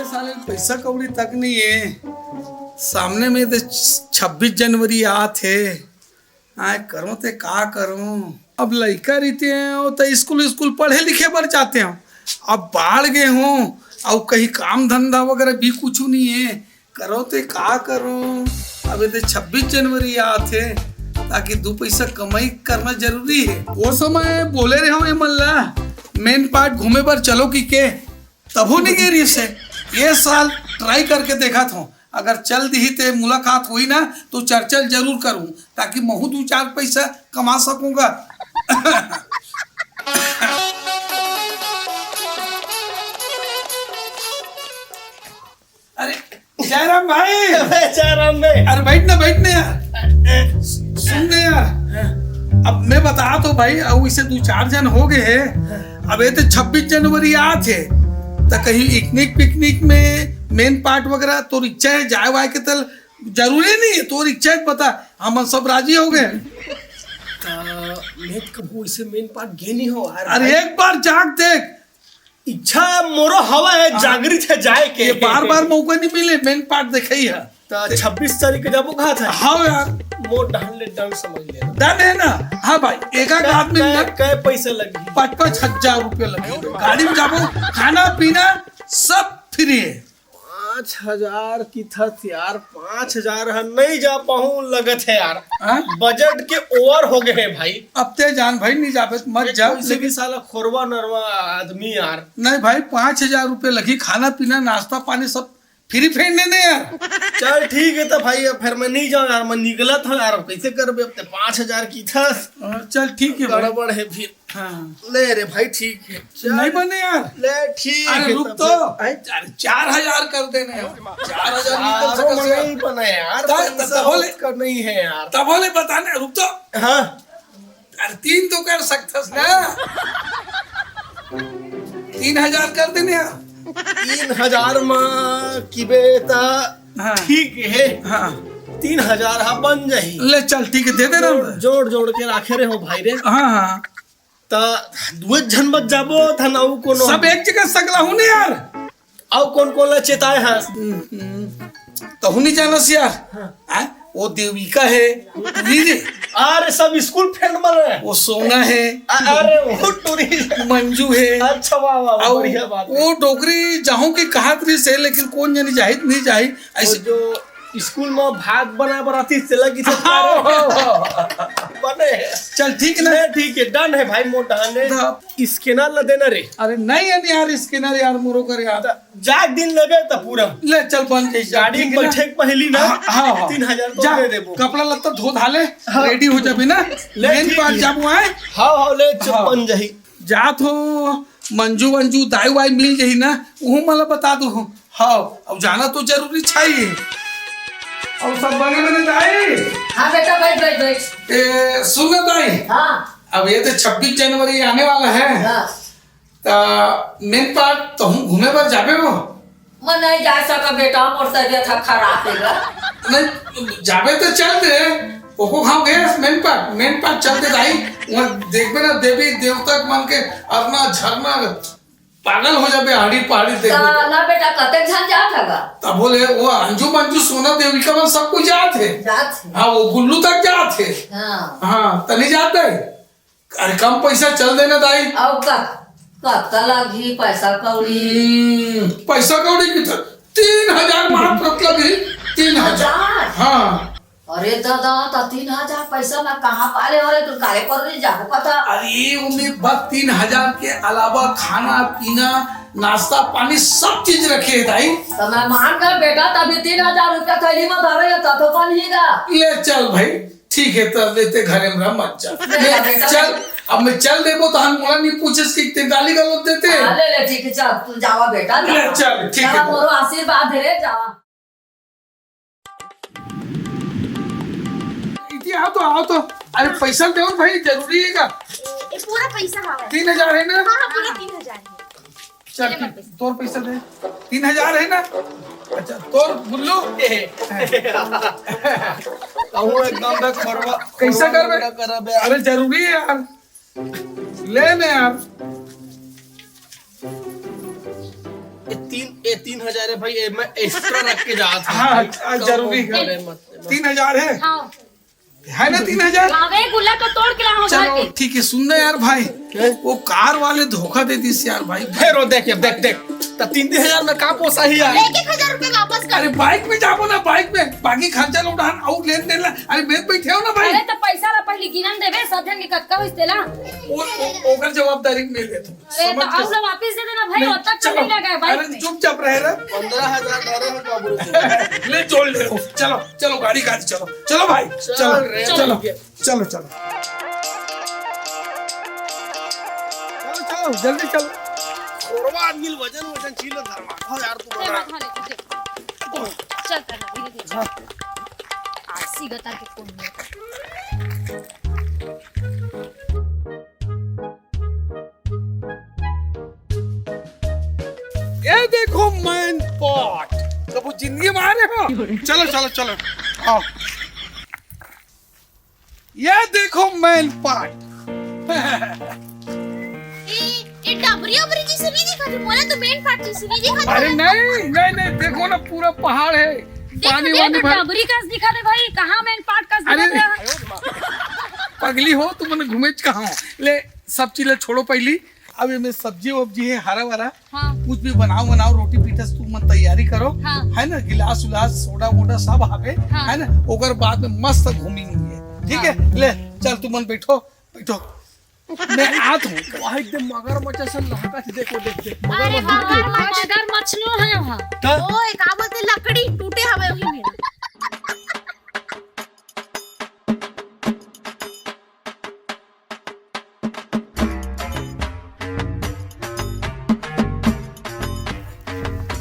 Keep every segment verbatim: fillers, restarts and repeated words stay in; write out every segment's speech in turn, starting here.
साले पैसा कौड़ी तक नहीं है। सामने में तो छब्बीस जनवरी आत हे। आय करूं ते का करूं? अब लइका रहिते हैं, वो तो स्कूल, स्कूल पढ़े लिखे बर जाते हैं। अब बाढ़ गए हों, अउ कहीं काम धंधा वगैरह भी कुछ नहीं है। करूं ते का करूं? अब ये तो छब्बीस जनवरी आत हे, ताकि दू पैसा कमाई करना जरूरी है। वो समय बोले रहे हों ये मन ला, मेन पार्ट घूमे बर चलो कि के, तभो नहीं गे रिहिस हे। ये साल ट्राई करके देखत हों, अगर चल दिही ते मुलाकात होही ना, तो चर्चा जरूर करूं, ताकि महू दू चार पैसा कमा सकूंगा। अरे जयराम भाई। अबे जयराम बे। अरे बैठ ना, बैठ ना यार। सुन ना यार, अब मैं बता तो भाई, अब इसे दू चार जन हो गए हैं। अब ये तो छब्बीस जनवरी आत हे, तो कहीं इकनिक पिकनिक में मेन पार्ट वगैरह तोर इच्छा है जाए वाए के? तल जरूरी नहीं है, तोर इच्छा है बता, हमन सब राजी हो गए। त मैं तो कभू इसे मेन पार्ट गे नहीं हों यार अरे भाई। एक बार जाके देख। इच्छा मोरो हवा है, हाँ। जागृत है जाए के। ये बार बार मौका नहीं मिले, मेन पार्ट देखई है। त छब्बीस तारीख के जाबो कहा था। हाँ यार। मोर डहन ले डन समझ ले। डन है ना? हाँ भाई, एक आध कै, आदमी कै, ना कै पैसा लगही? पाँच पाँच हजार रुपया लगही। गाड़ी में जाबो, खाना पीना सब फ्री है। पाँच हजार किथस यार, पाँच हजार ह नहीं जा पाहूं लगत है यार। हाँ? बजट के ओवर हो गए है भाई। अब ते जान भाई, नहीं जाबे त मत जा, कोई से लेकिन भी साला खोरवा नरवा आदमी यार। नहीं भाई, पाँच हजार रुपया लगही, खाना पीना, नाश्ता पानी सब फ्री फेंड ने यार। चल ठीक है तो भाई, अब फिर मैं नहीं जाऊँ यार, मैं निकलत हूँ यार, अब कैसे करबे? अब ते पाँच हजार किथस। हाँ, चल ठीक है भाई। गड़बड़ है फिर। हाँ। ले रे भाई, ठीक है। चल। नहीं बने यार। ले, ठीक अरे है, रुक तब तो। से। अरे चार हजार कर देना यार। चार हजार निकल चारों सकत में है। नहीं बने यार, तब, पैसा तब बोले, उसका नहीं है यार। तब बोले बताने, रुक तो। हाँ। अरे तीन तो कर सकथस ना। तीन हजार कर देने यार। तीन हजार में किबे त हाँ। ठीक है। हाँ। तीन हजार हा बन जाही। ले चल, ठीक है, दे दे ना। जोड़, जोड़, जोड़ के राखे रहे हो भाई रे। हाँ, हाँ। त दुए झन बच जाबो, धन अउ कोनो। सब एक जगह सगला हूँ ने यार। अउ कौन कौन ला चेताए हस? हम्म, तहु नहीं जानस यार। हाँ। हाँ? वो देविका है, टूरी रे। अरे सब स्कूल फ्रेंड मन है। वो सोना है। अ-, अरे वो टूरी। मंजू है। अच्छा, वाह, वाह, वाह, अउ बढ़िया बात है। वो डोकरी जाहूं के कहत रहिस हे, लेकिन कौन जनी जाही त नहीं जाही। वो ऐसे जो स्कूल में भात बना बर आतिस, तेला की हाँ, हाँ, हाँ। बने है। चल, ठीक ना? नहीं, ठीक है, डन है भाई, मोटा ने। हाँ। स्कैनर ला देना रे। अरे नहीं है यार, स्कैनर यार, मोरो कर यार। त जाए दिन लेबे त पूरा। ले चल, बन जाई, गाड़ी ठीक में है ना? बैठे के पहली ना, हाँ, हाँ, हाँ। तीन हजार तो जा, दे देबो। कपड़ा लत्ता धो धा ले, हाँ। रेडी हो जाबे ना। ले, मेन ठीक पार्ट है। जाबो आए। हाँ, हाँ, ले चल, हाँ। बन जाही। जात हो, मंजू वंजू, दाई वाई मिल जाही ना, उहू मला बता दो। हाँ, अब जाना तो जरूरी चाहिए। अब सब बने बने दाई। हाँ बेटा, बैठ, बैठ, बैठ। ए, सुन ना दाई। हाँ। अब ये तो छब्बीस जनवरी आने वाला है। हाँ। त मेन पार्ट तहूं घूमे बर जाबे वो? मैं नहीं जा सका बेटा, मोर तबियत ह खराब हे गा। नहीं, जाबे तो चल दे। ओको घाव गए मेन पार्ट, मेन पार्ट चल दे दाई। वहाँ देखबे ना देवी देवता मन के अरना झरना, पागल हो जाबे, हाड़ी पहाड़ी देखबे। त ना बेटा, कतेक झन जात हगा? तब बोले वो अंजू मंजू सोना देविका मन सब कुछ जात है। जात है। हाँ, वो गुल्लू तक जात है। हाँ। हाँ, तनी जात है। अरे कम पैसा चल देना दाई। अउ का, का, का लागही पैसा कौड़ी? हम्म, पैसा कौड़ी की तो तीन हजार मात्र लगही, तीन हजार। हजार? हाँ। अरे दादा, त तीन हजार पैसा मैं कहाँ पाले? अरे तू काहे पर नहीं जाबो कथा? अरे उमे बस तीन हजार के अलावा खाना पीना, नाश्ता पानी सब चीज रखे है दाई। त मैं मान गए बेटा, तभी तीन हजार रुपया थैली में धरे है, त तो बन ही गा। ले चल भाई, ठीक है, त लेते घरे में रह, मत जा। ले ले, जा बेटा। चल, अब मैं चल देबो, त हम मोला नहीं पूछे कि ते गाली गलौज देते। हाँ, ले ले, ठीक है, चल, तू जावा बेटा, ले, जावा। चल, ठीक जावा, है। मोरो आशीर्वाद है रे, जावा। इति आओ तो, आओ तो। अरे, पैसा दे भाई, जरूरी है का? ये पूरा पैसा हवा है। तीन हजार है ना? हाँ, हाँ, पूरा तीन हजार है। चल, ये ले ठीक, पैसा। तोर पैसा दे। तीन हजार है ना? अच्छा, तोर गुल्लू? कहूँ एकदम बे खोरवा, कैसा खोरवा करबे? लंगड़ा करबे। अरे, जरूरी है यार। ले ना यार। ये तीन, ये तीन हजार है भाई, ये मैं एक्स्ट्रा रख के जात हूँ। हाँ, हाँ, जरूरी है। अरे मत, मत। तीन हजार है? हाँ। है ना तीन हजार? हाँ, वे गुल्ला तो तोड़ के लाओ घर चलो, के। ठीक है, सुन ना यार भाई, वो कार वाले धोखा दे दिस यार भाई। फिर वो देख, देख, देख, तो तीन, तीन हजार में का पोसा ही यार? एक एक हजार रुपए वापस कर। अरे बाइक में जाबो ना, बाइक में, बाकी खर्चा ला उठान अउ लेन देन ला। अरे मैं बैठे हो ना भाई। अरे तो पैसा ला पहले गिनन देबे, सब जन के कतका होइस तेला। वो, वो, ओकर जवाबदारी में ले तू। अरे, तो समझ अउ गए? ला वापिस दे देना भाई, नहीं, ओतका कम चलो। नहीं लगा है बाइक अरे, में। चुपचाप रहे रे। पंद्रह हजार डाले हो बाबू। ले, जोड़ ले। चलो, चलो, गाड़ी, गाड़ी, चलो। चलो भाई, चलो, चलो, रे। चलो, चलो, चलो। चलो, चलो, जल्दी चलो। थोड़वा आदमी ल वजन, वजन चीज ल धरवा। हाँ यार, तू ए, बड़ा मत हाले, तू दे। चल, कर, धीरे, धीरे, चल। हाँ। आलसी गतर के कोन में। ये देखो मैन पाट, कभू जिंदगी में आ रहे हो? चलो, चलो, चलो, आओ। ये देखो मैन पाट। ए, ए डबरी उबरी जैसे नहीं दिखा थे, मोला तो मैन पाट जैसे नहीं दिखा थे। अरे नहीं, नहीं, नहीं, देखो ना, पूरा पहाड़ है, देख, पानी देख, वानी तो भर। डबरी कस दिखा थे भाई, कहाँ मैन पाट कस अरे, दिखा थे? पगली हो, तुमन घूमेच कहाँ हो? ले, सब चीज ले छोड़ो पहली, अब एमे सब्जी वब्जी है, हरा भरा, हाँ। कुछ भी बनाओ, बनाओ, रोटी पीठा से तुमन तैयारी करो, हाँ। है ना, गिलास उलास, सोडा वोडा सब हावे, हाँ। है ना, ओकर बाद में मस्त घूमेंगे, ठीक है? हाँ। ले, चल तुमन बैठो, बैठो, मैं आत हूँ। वहाँ एकदम मगरमच्छ असन लहकत, देखो, देख, देख, अरे मगरमच्छ, हाँ, देख। मगरमच्छ नो है वहाँ। का? ओए, का बोलते, लकड़ी टूटे हवे वही में।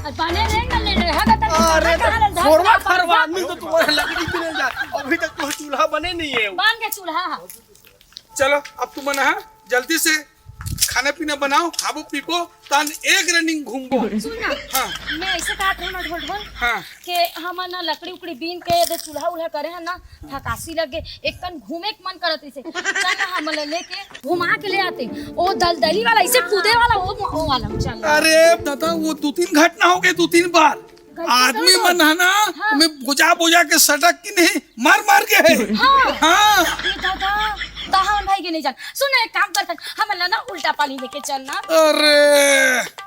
अरे बने नहीं ना ले रहे, हगत अरे, कहाँ ले जा, थोड़वा कहाँ फरवा जा? आदमी तो तुम्हारा लकड़ी भी नहीं जा, अभी तक तो चूल्हा बने नहीं है। बन के चूल्हा, हाँ। चलो, अब तुमन, हाँ, जल्दी से खाना पीना बनाओ, खाबो पीबो, तान एक रनिंग घूमबो। सुन ना, हाँ। मैं ऐसे कहा था ना, ढोल ढोल, हाँ। के हमन ना लकड़ी उकड़ी बीन के दे चूल्हा उल्हा करे हैं ना, थकासी लगे, एक कन घूमे के मन करत रहिसे। चल ना, हमन ला लेके घुमा के ले आते। ओ दलदली वाला, ऐसे कूदे वाला, ओ, ओ वाला, चल। अरे दादा, वो दो तीन घटना हो गए, दो तीन बार। गलती आदमी से मन है ना, हाँ। मैं बोझा बोझा के सटक की नहीं, मार मार के है। हाँ। हाँ। ये दादा, दाहन भाई के नहीं जान। सुन ना, एक काम करते हैं, हमन ला ना उल्टा पानी लेके चलना। अरे,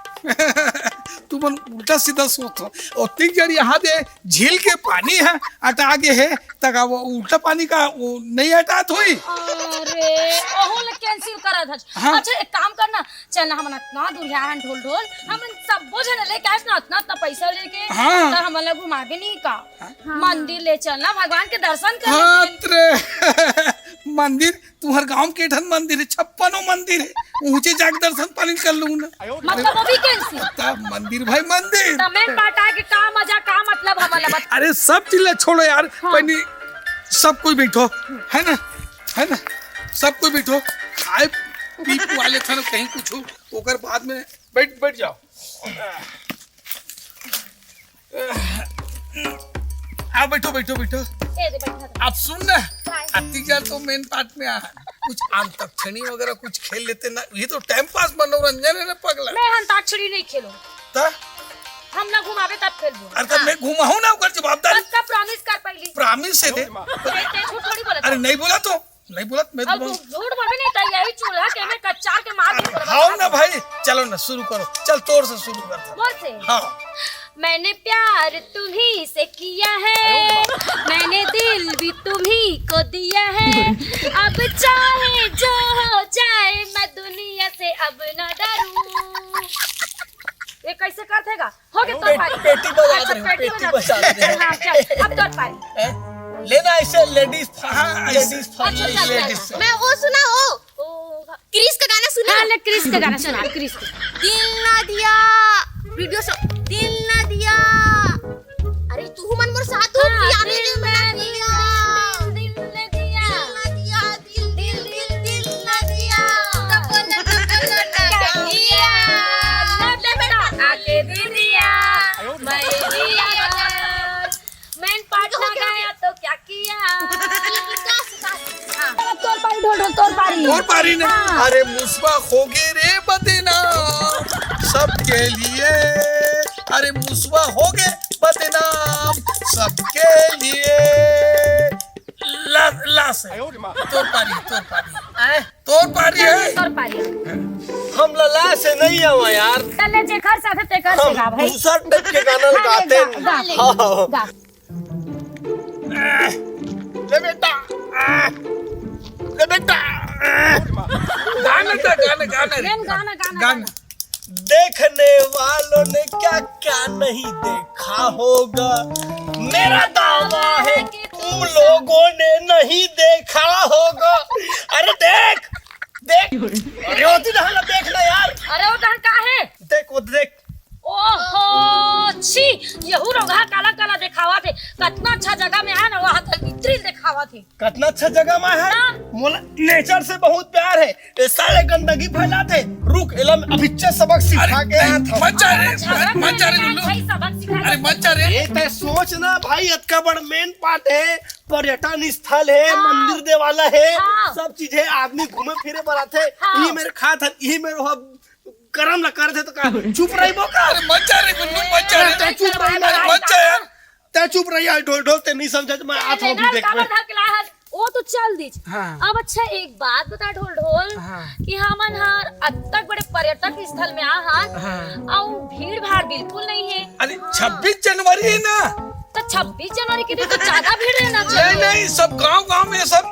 तुमन उल्टा सीधा सोच हो। ओतिक जड़ यहाँ दे झील के पानी है, अटा गे है, तक वो उल्टा पानी का वो नहीं अटात होई। अरे, ओहो ला cancel करा था। हाँ। अच्छा, एक काम करना, चल ना, हमन इतना दूर जा हन ढोल ढोल, हमन सब झन लेके आए ना, इतना, इतना पैसा लेके, हाँ। तो हमन ला घुमाबे नहीं का? हाँ। मंदिर ले चल ना, भगवान के दर्शन कर हाँ, लेते हैं। रे। मंदिर, तुम्हर गांव के ठन मंदिर है, छप्पनो मंदिर है, ऊंचे जाके दर्शन पानी कर लूं ना। मतलब वो भी cancel? तब मंदिर भाई मंदिर। तब मैं पटा के का मजा, का मतलब हमन ला बता। अरे सब चीज ला छोड़ो यार, हाँ। पहले सब कोई बैठो, है ना, है ना, सब कोई बैठो, खाए पी वाले था ना कहीं कुछ, ओकर बाद में बैठ, बैठ जाओ। आ, बैठो, बैठो, बैठो। ए, दे, बैठा था। अब सुन ना, काय? अतिक जड़ तो main part में आ, कुछ अंताक्षरी वगैरह कुछ खेल लेते ना, ये तो time pass, मनोरंजन है ना पगला। मैं अंताक्षरी नहीं खेलूं। ता? हम ना घुमावे तब खेलबो। अरे, तब हाँ। मैं घुमाऊं ना, ओकर जवाबदारी। बस का promise कर पहली। Promise है दे। ए, ते झूठ थोड़ी बोलत अरे, है। नहीं बोला तो। नहीं बोलत, मैं अब तो तू झूठ बोलबे नहीं, तो यही चूल्हा के में कच्चा के मार के बोलबे। हाव ना भाई, चलो ना, शुरू करो। चल, तोर से शुरू करता। मोर से? हाँ। मैंने प्यार तुम्ही से किया है, मैंने दिल भी तुम्ही को दिया है, अब चाहे जो हो जाए, मैं दुनिया से अब ना डरूं। ये कैसे कर देगा? हो गया, तोर पे-, पारी। पेटी बजा अच्छा, दे रहे हो, पेटी पेटी बजा बजा दे रहे हो। हाँ, चल, अब तोर पारी। हैं? लेना ऐसे ladies first, हाँ, ऐसे। Ladies first। अच्छा, चल, चल। Ladies first। मैं वो सुना, वो, वो, क्रिस का गाना सुना? हाँ, ले, क्रिस का गाना सुना, क्रिस का। दिल ना दिया, video song, दिल ना दिया। अरे, तू मन मोर साथ हो, हाँ, दिल ना दिया। दिल, दिल, दिल ना दिया। दिल ना दिया, दिल, दिल, दिल, दिल ना दिया। तो बोला, तो बोला, ना क्या किया? ना बेटा, आके दुनिया, मैं लिया। Main part ना गाया तो क्या किया? हाँ। तोर पारी ढोल, ढोल, तोर पारी। तोर पारी ना? हाँ। अरे मुसबा हो गे रे बदनाम, सबके लिए अरे मुसवा होगे बदनाम सबके लिए। ला, ला से। तोर पारी, तोर पारी। आए? तोर पारी है। तोर पारी है। हम ला, ला से नहीं आवा यार। चले जेकर साथे तेकर से हम गा भाई। दूसर टाइप के गाना हाँ, गाते गा, हैं। गा, हाँ। गा। ले बेटा, ले बेटा। गाना था, गाना, गाना रे। गाना, गाना, गाना। गाना। देखने वालों ने क्या क्या नहीं देखा होगा, मेरा दावा है तुम लोगों ने नहीं देखा होगा। अरे देख, देख, अरे वो दिन हला देख ना यार। अरे वो दिन का है? देख, वो देख। ओहो, छी, यहू रोगहा काला काला देखावत हे। कतना अच्छा जगह में आए ना, वहाँ तक भीतरी देखावत हे। कतना अच्छा जगह में है। हाँ। मोला नेचर से बहुत प्यार है। ये साले गंदगी फैलाते। रुक, एला मैं अभिच्चे सबक सिखा अरे, के आत हूँ। मत जा रे, झगड़ा मत जा रे, करने का गुल्लू। भाई सबक सिखा अरे, मत जा रे। ये तय सोच ना भाई, अतका बड़ मेन पार्ट है, पर्यटन स्थल है, हाँ। मंदिर देवाला है, हाँ। सब चीज है, आदमी घूमे फिरे बर आथे। हाँ। ये मेरे खात हन, ये मेरे हो गरम ला करथे तो का चुप रहिबो का? अरे मत जा रे गुल्लू, मत जा रे। अरे, तय चुप रही ना। अरे, मत जा यार। तय चुप रही यार, ढोल ढोल, तय नहीं समझत, मैं आत हूँ अभी देख। काबर धर के लाए हस? वो तो चल दीच। हाँ। अब अच्छा एक बात बता ढोल ढोल हाँ। कि हमन हर अतक बड़े पर्यटक स्थल में आ हन हाँ। अउ भीड़ भाड़ बिल्कुल नहीं है। अरे छब्बीस जनवरी है ना। तो छब्बीस जनवरी के दिन तो ज्यादा भीड़ रहना नहीं चाहिए। नहीं, सब गांव गांव में सब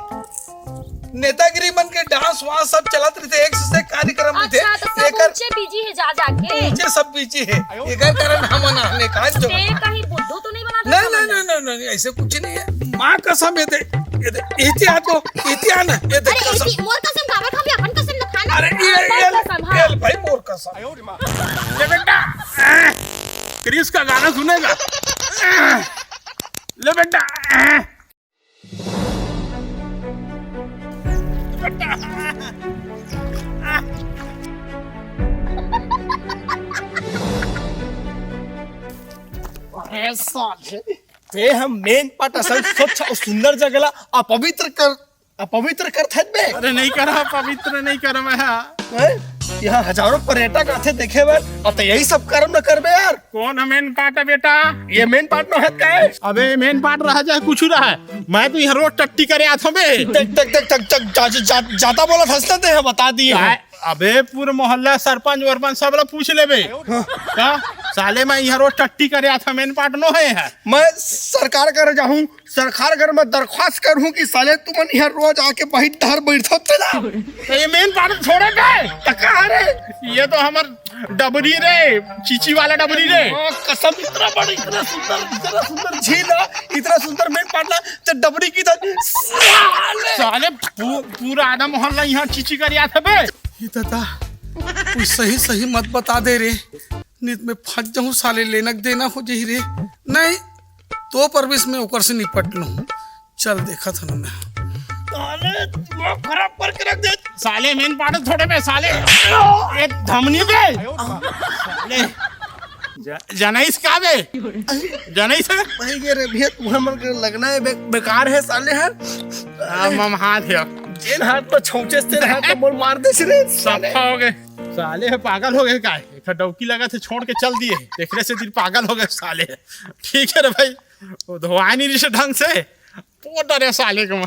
नेतागिरी मन के डांस वांस सब चलत रहिथे, एक से एक कार्यक्रम रहिथे। अच्छा, तो सब एकर ऊंचे बिजी है जा जाके। ऊंचे सब बिजी है, एकर कारण हमन आने का जो ते कहीं बुद्धू तो नहीं बना नहीं, देता नहीं, हमन? नहीं, नहीं, नहीं, ऐसे कुछ नहीं है। माँ कसम, ये दे, ये दे, इति आ तो, इति आ ना, ये दे अरे, कसम। इति, मोर कसम काबर खाबे, अपन कसम न खाना। अरे, ये, अपन ये, कसम, हाँ। ये भाई मोर कसम। ले बेटा, आ, क्रिस का गाना सुनेगा? आ, ले बेटा, आ। अरे साले, ते हम मेन पाट असन स्वच्छ अउ सुंदर जगह ला अपवित्र कर, अपवित्र करथस बे। अरे नहीं करा, पवित्र नहीं करा मैं, हाँ। हैं? यहाँ हजारों पर्यटक आथे देखे बर, अउ ते यही सब करम न करबे यार। कौन है मेन पाट है बेटा? ये मेन पाट नोहय का है? अबे मेन पाट रहा चाहे कुछ रहा है, मैं तो यहाँ रोज टट्टी करे आत हूँ बे। टक, टक, टक, टक, टक, जा, जा, जा, जाता बोला फंसता ते हैं, बता दिए। काय? अबे पूरे मोहल्ला सरपंच वरपंच सब ला पूछ लेबे। हाँ। का? साले मैं यहाँ रोज टट्टी करे आत हूँ, मेन पाट नोहय है। मैं सरकार कर जाहूँ, सरकार घर में दरख्वास्त करहूँ कि साले तुमन यहाँ रोज आके बहित डहर बइठत ना। तो ये मेन पाट छोड़े बे। त का रे? ये तो हमर डबरी रे, चीची वाला डबरी रे। हाँ, कसम, इतना बड़ा, इतना सुंदर, इतना सुंदर झील है, इतना सुंदर मेन पाट ला, तो डबरी की तरह। साले। साले पू-, पूरा आधा मोहल्ला यहाँ चीची कर आत है बे। ये दादा, कोई सही सही मत बता दे रे, नित में फंस जाहूँ साले, लेनक देना हो जाही रे। नहीं, तो परवेश मैं ओकर से निपट लूँ। चल देखत हन मैं। साले दिमाग खराब करके रख दे। साले मेन पाट छोड़े बे साले। ए धमनी बे। साले। ज-, जनइस का बे? जनइस है? भाई ये रे भैया, तुम्हारे मन के लगना है बे-, बेकार है साले है। हाँ, मम हाथ है। जेन हाथ तो छौचे से रहा तो मोल मार दे रे साले। सफा हो गए। साले है पागल हो गए का? एक डौकी लगा थे छोड़ के चल दिए। देखने से दिन पागल हो गए साले। ठीक है रे भाई। वो धोआ नहीं रिसे ढंग से। पोट डरे साले को मैं।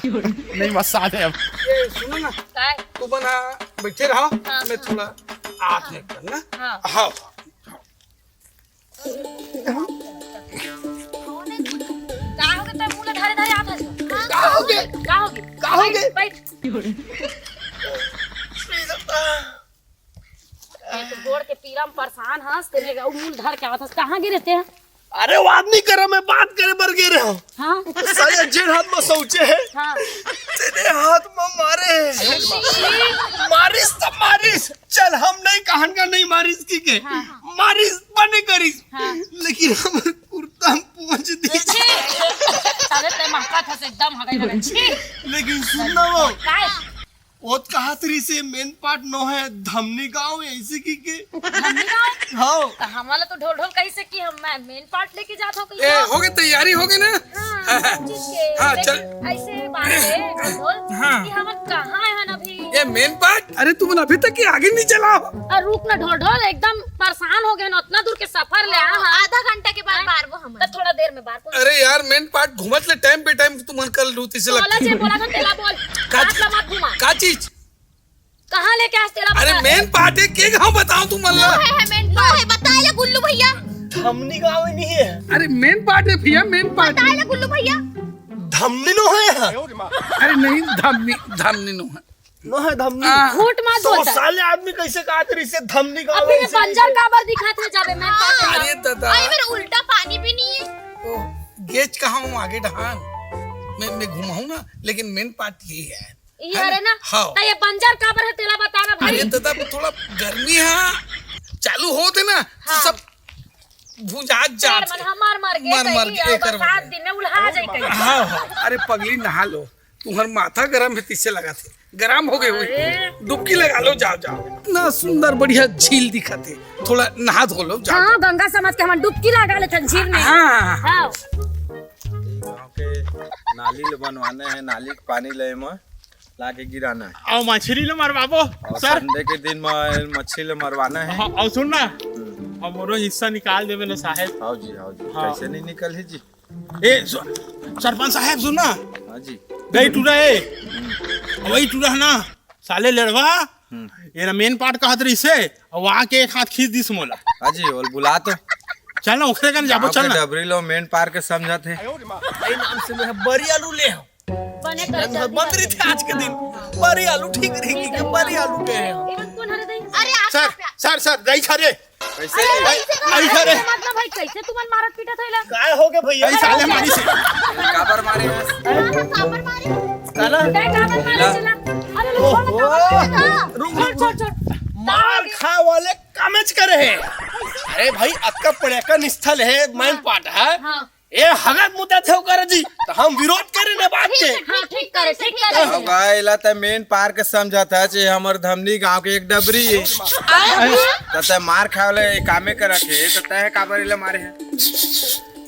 नहीं मत साले अब। ए, सुनो ना। काय? तू बना बैठे रहो, हाँ, मैं हाँ। थोड़ा आत में कर ना। हाँ। हाँ। का होगे? तोर मुंह ल धरे धरे आत हस। का होगे? का होगे? का होगे? बैठ, बैठ। एक गोड़ के पीरा में परेशान हस, तेने अउ मुंह ल धर के आवत हस। कहाँ गिरे ते? अरे, वो आदमी करा मैं बात करे बर गे रहे हूँ। हाँ? साले जेन हाथ में शौचे है, हाँ। तेने हाथ में मारे है। अरे, मारिस त मारिस। चल, हम नहीं कहन का नहीं मारिस की के। हाँ, हाँ। मारिस बने करिस। हाँ। लेकिन हम कुर्ता में पहुंच दी। छी। साले ते महका था से एकदम हगाई लगा। छी। लेकिन सुन ना वो। काय? ओत कहा तरी से मेन पार्ट नोहय धमनी गांव ऐसे की के। धमनी गांव? हाँ। त हमला तो ढोल ढोल कही से कि हम मैं मेन पार्ट लेके जात हो कहीं ए, का? हो गए तैयारी हो गए ना? हाँ, हाँ, हाँ। ठीक है। हाँ, लेकिन चल। ऐसे बात है, ढोल ढोल, हाँ। कि हम कहाँ हैं अभी? ये मेन पार्ट? अरे तुम अभी तक के आगे नहीं चला। अरे रुक ना ढोल ढोल, एकदम परेशान हो गए ना, उतना दूर के सफर कर ले, हाँ, हाँ। आधा घंटा के बाद हाँ। बारबो हमन। तो थोड़ा देर में बार। अरे यार, मेन पार्ट घूमत ले टाइम पे टाइम तुमन कर लू, तिसे बोला लगती जे, है। बोला तो तेला बोल। का हाथ चीज? ला मत घुमा। का चीज? कहाँ लेके आज तेला अरे बता? मेन पार्ट है, के गाँव बताओ तुम नो मल्ला? है, है मेन पार्ट। बताए ले गुल्लू भैया। धमनी गाँव ही नहीं है। अरे मेन पार्ट है भैया, मेन पार्ट बताए है। ले गुल्लू भैया। धमनी नो है यहाँ। अरे नहीं, धमनी, धमनी नो है। नो है धमनी। हाँ। झूठ मत तो बोलता। साले आदमी कैसे कहा तेरे से धमनी गाँव अब है, फिर इसे बंजर कैसे? काबर दिखा था जाबे मेन पार्ट है। अरे दादा। अरे मेरा उल्टा पानी भी नहीं है। ओ, गेज कहाँ हूँ आगे ढान? मैं, मैं घुमाऊँ ना, लेकिन मेन पार्ट यही है। ये है हरे ना? ना? हाँ। तो ये बंजर काबर है तेला बताना भाई। अरे दादा, थोड़ा गर्मी है, चालू होते ना, तो हाँ। सब भुंजात जात मन है। हमार मर गए मर, मर कहीं, के और एकर बरसात वजह। दिन में उल्हा जाए कहीं। हाँ, हाँ। अरे पगली नहा लो, तुम्हार माथा गरम है, तिसे लगा थे। गरम हो गए हुए। अरे। डुबकी लगा लो, जाओ, जाओ। इतना सुंदर बढ़िया झील दिखा थे, थोड़ा नहा धो लो, जाओ। हाँ, गंगा समझ के हम डुबकी लगा लेते हैं झील में। हाँ। हाँ। गाँव के नाली ले बनवाना है, नाली के पानी ले में लाके गिराना है। अउ मछली ल मरवाबो, अउ सर। संडे के दिन म मछली ल मरवाना है। हाँ, अउ सुन ना, हम्म। हमरो हिस्सा निकाल देबे ना साहेब। हाव जी, हाव जी। हाँ। कैसे नहीं निकलही जी? ए, सु-, सरपंच साहेब, सुन ना। हाँ जी। गई टूरा ए। हम्म। वही टूरा है ना, साले लेड़वा। हम्म। ये ना मेन पार्ट कहत रहिसे, अउ आके एक हाथ खींच दिस मोला। हाँ जी, ओल बुला तो। चल ना, ओकरे कन जाबो, गाँव चल के ना। डबरी लो मेन पार्ट के समझत हे। ए नाम से मैं बरी आलू ले हूँ। बने कर चिकन हर जल्दी बंद रही कर। थी आज के दिन। बरी आलू ठीक रही कि बरी आलू के हैं। एमन कौन हरे दई? अरे आप सर, आप सर, सर, दई खा रे। कैसे अरे रे? कैसे अरे, अरे। मतलब भाई कैसे तुमन मारत पीटत होइला? काय हो गए भैया? ऐसा ले मारी से। काबर मारे हैं? अरे काबर मारे? काला? काय काबर मारे हिला। चला? अरे ओहो। लोगों को काबर मारे? रुक, रुक, छोड़, छोड़, रुक। छोड़। मार खा वाले कामेच करे हैं। अरे भाई अतका पड़े का निस्था ले है, मेन पार्ट है। हाँ। ए हगत मुद्दा थे ओकर जी, त हम विरोध करे ने बात के। ठीक, ठीक, ठीक करे, ठीक करे। अब गाय ला त मेन पार्ट समझत हे, जे हमर धमनी गांव के एक डबरी हे। त तै मार खाए वाला ए कामे करत हे, त तै काबर एला मारे हे?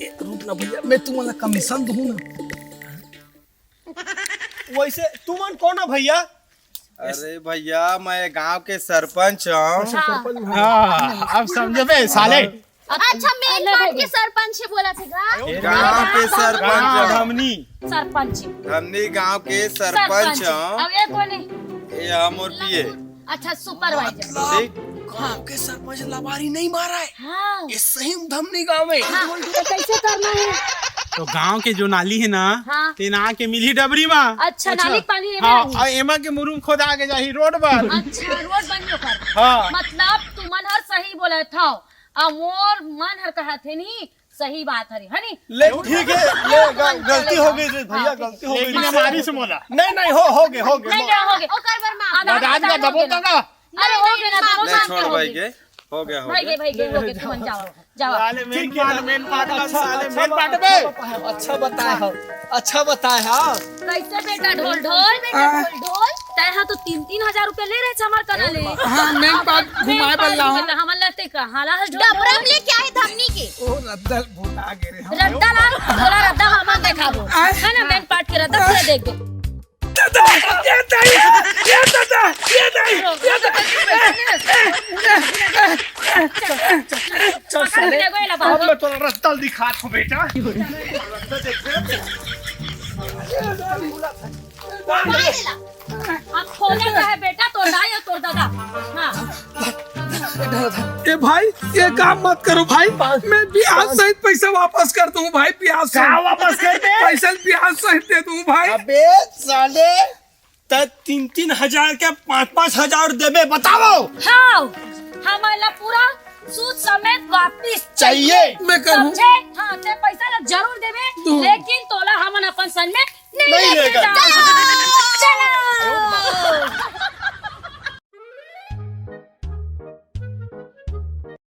ए, रुक ना भैया, मैं तुमला कमीशन दूं ना। वैसे तुमन कौन हो भैया? अरे भैया, मैं गांव के सरपंच हूँ। अच्छा, सरपंच। हाँ, अब समझबे साले। अच्छा, मेन अरे पार्ट भाई। के सरपंच हे बोला थे का? गांव के सरपंच गांव हूँ। धमनी। सरपंच। धमनी गांव के सरपंच सरपंच। हूँ। अब ये कौन है? ये हम और पिए। अच्छा, सुपरवाइजर। ठीक। गांव के सरपंच लबारी नहीं मारा है। हाँ। ये सही में धमनी गांव में। हाँ, तो कैसे करना है? तो गांव के जो नाली है ना, हाँ। तेना के मिली डबरी मा। अच्छा, अच्छा। नाली के पानी एमा हाँ, आही। और एमा के मुरुम खोदा के जाही रोड पर। अच्छा, रोड बनी ओकर। हाँ। मतलब तुमन हर सही बोलत हव। आ मोर मन हर कहत हे नी, सही बात हरे, है नी? ले, ठीक है, ले, ग-, गलती हो गई रे भैया, हाँ, ठीक है। गलती हो गई लेकिन रे। हमारी से मोला। नहीं, नहीं, हो, हो गए, हो गए, नहीं, हो। नहीं, हो गए। ओकर बर माफ। आधा, आधा हो गए। दबो ना। अरे, हो गए ना, दबो नहीं, ना, छोड़ हो भाई गए। के, हो गया, हो भाई गया। के, भाई के, हो गए, तुम जाओ, जाओ। साले मेन ठीक है पार्ट, ना। मेन पार्ट, अच्छा, साले अच्छा मेन बा-, पार्ट बे। अच्छा बताया, अच्छा बताया हो, अच्छा बताया हो। कैसे बेटा ढोल, ढोल, बेटा ढोल, ढोल। तै हा तो तीन, तीन हजार रुपया ले रहे छे हमार कना ले। हाँ, मेन पार्ट घुमाए बर लाऊं। हमन लगते का, हाला हल ढोल, डबरा ढोल। में लेके आए धमनी के। ओ, रद्दा भुला गे रे हम। रद्दा लाल, तोला रद्दा हमन देखाबो। आय। है ना, मेन पार्ट के रद्दा पूरा देख दो। दादा, ये दाई, ये दादा, ये दाई, ये दाई। चल साले, अब मैं तोला रद्दा दिखात हूँ बेटा। रद्दा देख। अब खोजा का है बेटा, तोर दाई और तोर दादा। हाँ। ए भाई, ये काम मत करो भाई, मैं ब्याज सहित पैसा वापस कर दूं भाई, ब्याज का सहित। वापस कर दे? पैसा ब्याज सहित दे दूं भाई। अबे साले, त तीन तीन हजार के पाँच पाँच हजार देबे, बताओ। हाँ, हमला पूरा सूद समेत वापिस चाहिए। चाहिए। मैं करूँ। समझे? हाँ, ते पैसा ला जरूर देबे, तू लेकिन तोला हमन अपन संग में नहीं नहीं लेके लेके जाओ।